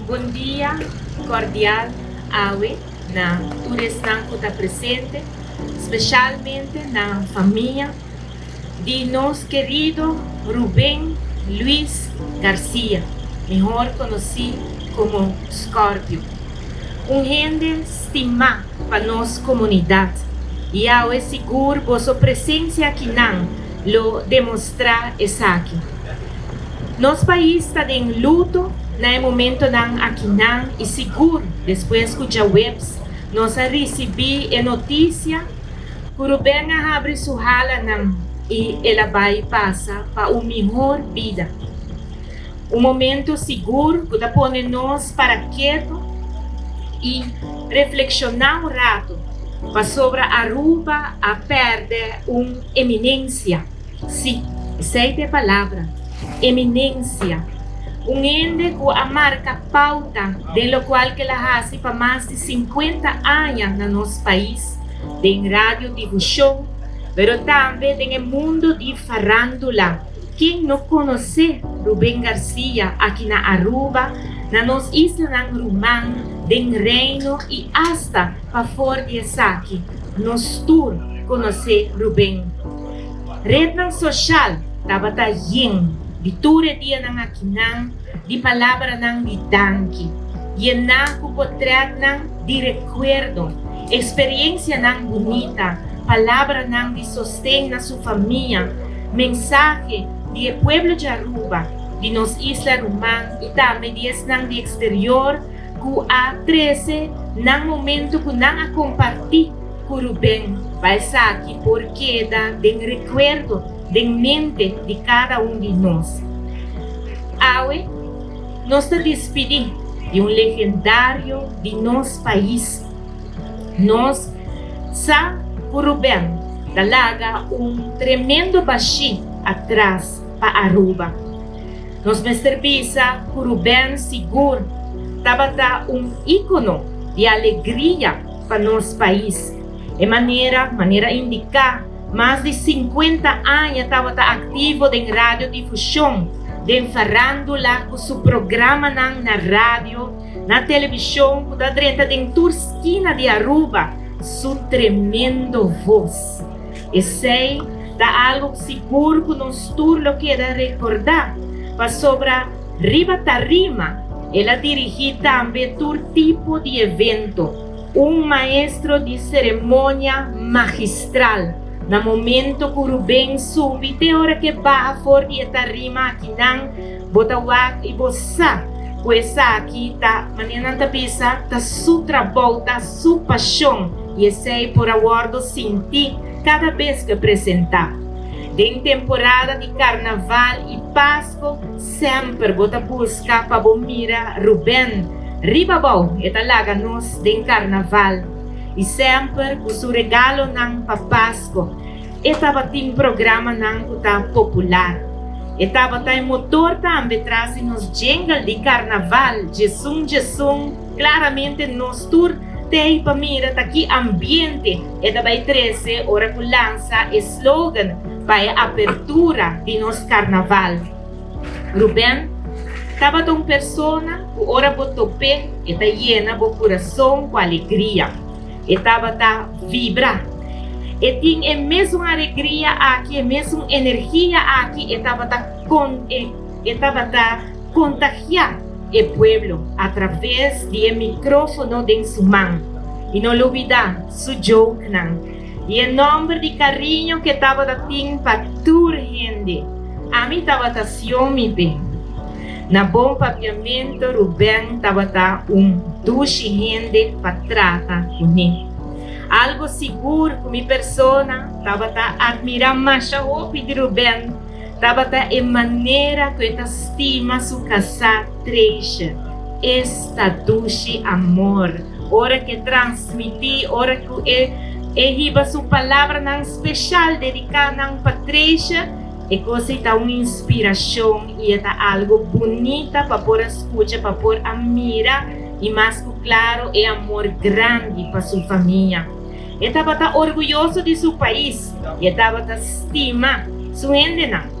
bon dia cordial awe na tur esnan cu ta presente, specialmente na famia di nos querido Ruben Luis Garcia, mihor conoci como Scorpio. Un hende stima pa nos comunidad y awe sigur boso presencia akinan lo demostra esaki. Nos pais ta den luto na e momentonan akinan y sigur despues cu djaweps nos a ricibi e noticia cu Ruben a habri su halanan y el a bay pasa pa un mihor bida. Un momento sigur cu ta pone nos para keto y reflexiona un rato pasobra Aruba a perde un eminencia. Sí, esey ta e palabra, eminencia. Un hende cu a marca pauta den locual cu el a haci pa mas di 50 aña na nos pais den radiodifusion, pero tambe den e mundo di farandula. Ken no conoce Ruben Garcia aki na Aruba, na nos islanan ruman, den Reino y hasta pafor di esaki? Nos tur conoce Ruben. Rednan social tabata yen di tur e dianan akinan di palabranan di danki, yená cu potretnan di recuerdo, experiencianan bunita, palabranan di sosten na su famia, mensahe di e pueblo di Aruba, di nos isla ruman y tambe di esnan di exterior cu a trece nan momento cu nan a comparti cu Ruben pa esaki por keda den recuerdo, den mente di cada un di nos. Awe nos ta despidi di un legendario di nos pais. Nos sa cu Ruben ta laga un tremendo bashi atras pa Aruba. Nos mester bisa cu Ruben sigur tabata un icono di alegria pa nos pais. E manera, manera indica, mas di 50 aña tabata activo den radiodifusion, den farandula cu su programanan na radio, na television cu ta drenta den tur skina di Aruba, su tremendo voz. Esey ta algo sigur cu nos tur lo keda recorda, pasobra riba tarima el a dirigi tambe tur tipo di evento, un maestro di ceremonia magistral. Na momento cu Ruben subi te ora cu e baha for di e tarima akinan, bo ta wak y bo sa cu esaki ta, manera nan ta bisa, ta su trabou, ta su pasion y esey por a wordo sinti cada bes cu e presenta. Den temporada di Carnaval y Pasco semper bo ta busca pa bo mira Ruben riba abou, e ta laga nos den Carnaval y semper cu su regalonan pa Pasco. E tabatin programanan cu ta popular. E tabata e motor tambe tras di nos jingle di Carnaval, Djesun Djesun. Claramente nos tur t'ey pa mira ta ki ambiente e ta bay trece ora cu lansa e slogan pa e apertura di nos Carnaval. Ruben tabata un persona cu ora bo top'é e ta yena bo curason cu alegria. E tabata vibra. E tin e mesun alegria aki, e mesun energia aki, e tabata con e e tabata contagia e pueblo a traves di e microfono den su man. Y no lubida su jokenan y e nomber di cariño ke tabata tin pa tur hende. Ami tabata siomi p'e. Na bon papiamento Ruben tabata un dushi hende pa trata kuné. Algo sigur ku mi persona tabata admirá masha hopi di Ruben tabata e manera ku e ta stima su kasá Treisha. Esta dushi amor! Ora ku e transmití, ora ku e e hiba su palabranan speshal dediká nan pa Treisha, E kos ei ta un inspirashon i e ta algu bunita pa por a skucha, pa por a mira i mas ku klaro e amor grandi pa su famia. E tabata orguyoso di su pais i e tabata stima su hendenan.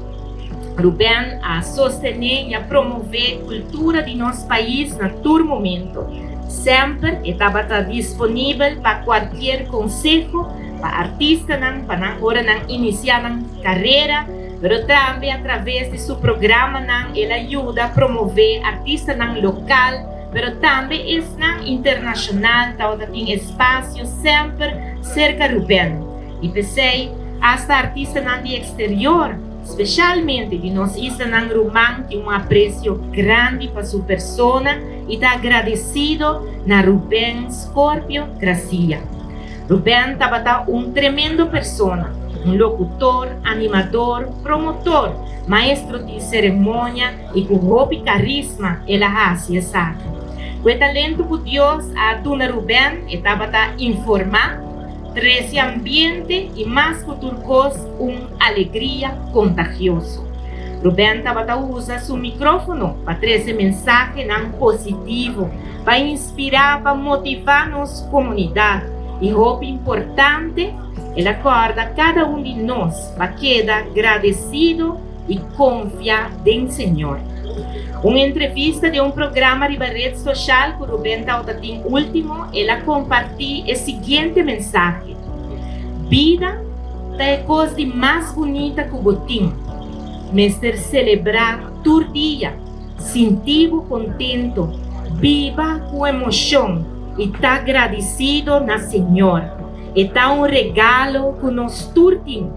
Ruben a sostene y a promove cultura di nos pais na tur momento. Semper e tabata disponibel pa cualkier conseho pa artistanan pa nan ora nan inicia nan carera, pero tambe a traves di su programanan el a yuda promove artistanan local, pero tambe esnan internacional tabata tin espacio semper cerca Ruben. Y p'esey hasta artistanan di exterior, specialmente di nos islanan ruman tin un aprecio grandi pa su persona y ta agradecido na Ruben Scorpio Gracia. Ruben tabata un tremendo persona, un locutor, animador, promotor, maestro di ceremonia y cu hopi carisma el a haci esaki. Cu e talento cu Dios a duna Ruben e tabata informa, trece ambiente y mas cu tur cos un alegria contagioso. Ruben tabata usa su microfono pa trece mensahenan positivo, pa inspira, pa motiva nos comunidad y hopi importante, el a corda cada un di nos pa keda gradecido y confia den Señor. Un entrevista den un programa riba red social cu Ruben tabata tin ultimo, el a comparti e siguiente mensahe, Bida ta e cos di mas bunita cu bo tin. Mester celebra tur dia, sinti bo contento, biba cu emocion y ta gradicido na Señor. E ta un regalo cu nos tur tin.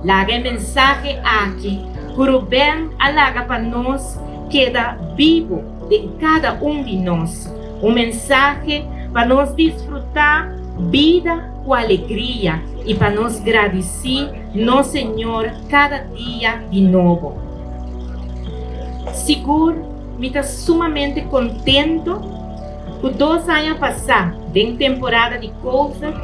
Laga e mensahe aki ku Ruben a laga pa nos keda bibu den kada un di nos, un mensahe pa nos disfrutá bida ku alegria i pa nos gradisí nos Señor kada dia di nobo. Sigur mi ta sumamente kontento ku dos aña pasá den temporada di Covid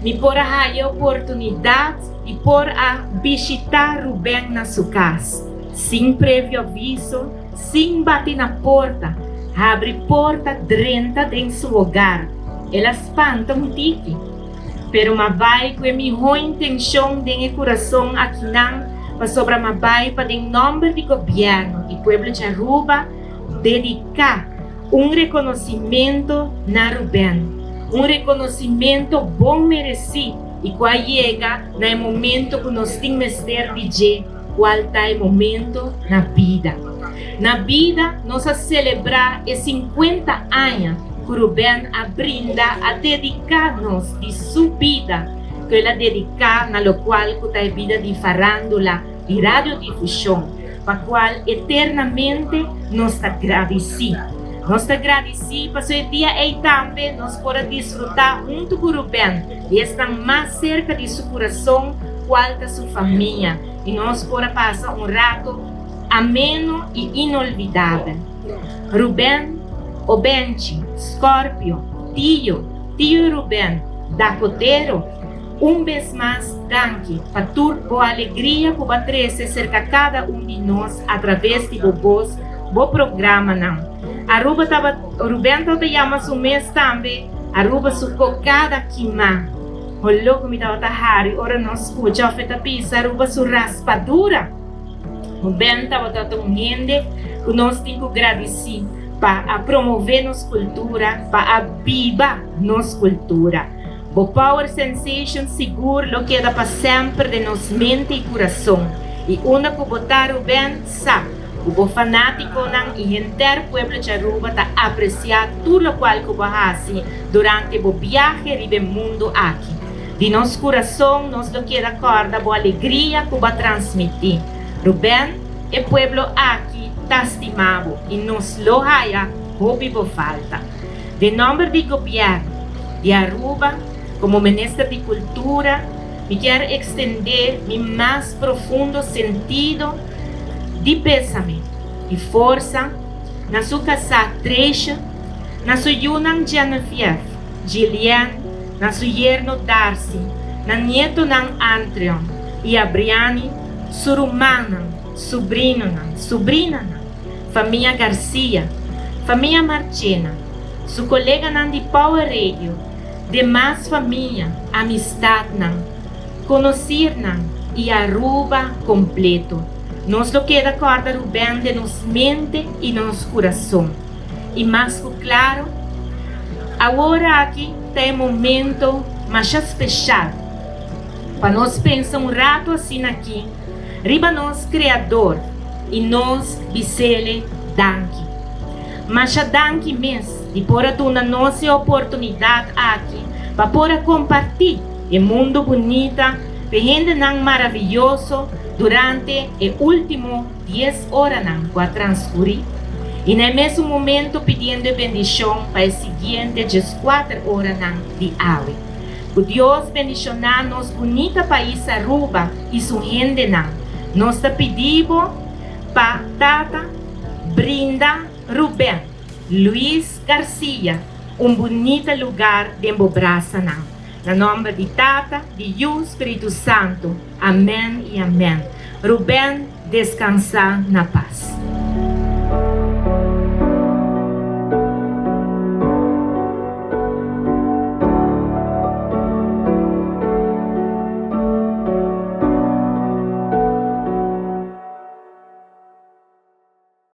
mi por a haya e oportunidat di por a bishitá Ruben na su kas, sin previo aviso, sin bati na porta, habri porta drenta den su hogar. El a spanta un tiki, pero m'a bai ku e mihó intenshon den e kurason akinan pasobra m'a bai pa den nòmber di gobièrnu i pueblo di Aruba dediká Un reconocimento na Ruben. Un reconocimento bon mereci y cu a yega na e momento cu nos tin mester di dje, cual ta e momento na bida. Na bida nos a celebra e 50 aña cu Ruben a brinda, a dedica nos di su bida cu el a dedica na locual cu ta e bida di farandula, di radiodifusion. Pa cual eternamente nos ta gradici. Nos ta gradici pasobra e dia ey tambe nos por a disfruta hunto cu Ruben y esnan mas cerca di su curason cual ta su famia y nos por a pasa un rato ameno y inolvidabel. Ruben, Obenchi, Scorpio, Tio, Tio Ruben, Dakotero, Un bes mas danki pa tur bo alegria ku bo a trese serka kada un di nos atraves di bo bos, bo programanan. Aruba taba Ruben tabata yama su mes tambe Aruba su kokada kimá. Holó ku mi tabata hari ora nos skucha òf e ta bisa Aruba su raspadura. Ruben tabata ta un hende ku nos tin ku gradisí pa a promové nos kultura, pa a biba nos kultura. Bo Power Sensation sigur lo keda pa semper den nos mente y curason y unda cu bo ta Ruben sa cu bo fanaticonan y henter pueblo di Aruba ta aprecia tur locual cu bo a haci durante bo biahe riba e mundo aki. Di nos curason nos lo keda corda bo alegria cu bo a transmiti. Ruben, e pueblo aki ta stima bo y nos lo haya hopi bo falta. Den nomber di Gobierno di Aruba, como Minister di Cultura, mi kier extende mi mas profundo sentido di pesame y forsa na su casá Trecia, na su yunan Genevieve, Gillian, na su yerno Darcy, na nietonan Antrion y Abriani, su rumannan, subrinonan, subrinanan, famia Garcia, famia Marchena, su coleganan di Power Radio, demas famia, amistadnan, conocirnan y Aruba completo. Nos lo keda kòrda Ruben den nos mente i nos kurason. I mas ku klaro, awor aki ta e momento masha speshal pa nos pensa un ratu asina aki riba nos Kreador i nos bis'Ele danki. Masha danki mes di por a duna nos e oportunidat aki pa por a kompartí e mundu bunita ku e hendenan maravioso durante e último dies oranan ku a transkurí i na e mesun momento pidiendo e bendishon pa e siguiente dieskuater oranan di awe. Ku Dios bendishoná nos bunita pais Aruba i su hendenan. Nos ta pidi bo pa Tata brinda Ruben Luis Garcia un bunita lugar den bo brasanan. Na nòmber di Tata, di Yu, Spiritu Santu. Amèn i amèn. Ruben descansá na pas.